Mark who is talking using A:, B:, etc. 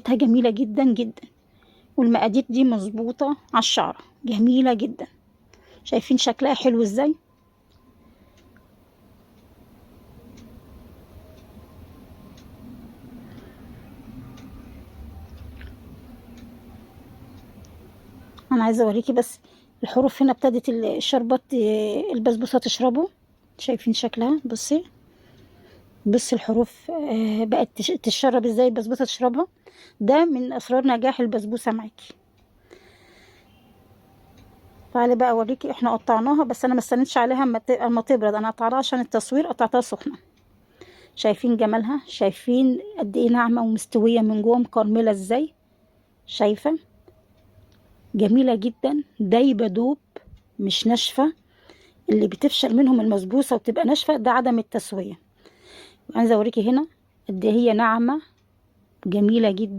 A: جميلة جدا جدا، والمقادير دي مظبوطة على الشعرة، جميلة جدا. شايفين شكلها حلو ازاي؟ انا عايزه اوريكي بس الحروف هنا ابتدت الشربات البسبوسه تشربه. شايفين شكلها؟ بصي بصي الحروف بقت تشرب ازاي البسبوسه تشربها. ده من اسرار نجاح البسبوسه معاكي. تعالي بقى اوريكي، احنا قطعناها بس انا ما استنيتش عليها اما تبرد، انا قطعتها عشان التصوير، قطعتها سخنة. شايفين جمالها؟ شايفين قد ايه ناعمة ومستويه من جوه، مكرمله ازاي؟ شايفه؟ جميلة جدا، دايبه دوب، مش ناشفة. اللي بتفشل منهم المسبوسه وبتبقى ناشفة ده عدم التسوية. عايزه اوريكي هنا قد ايه هي ناعمة، جميلة جدا.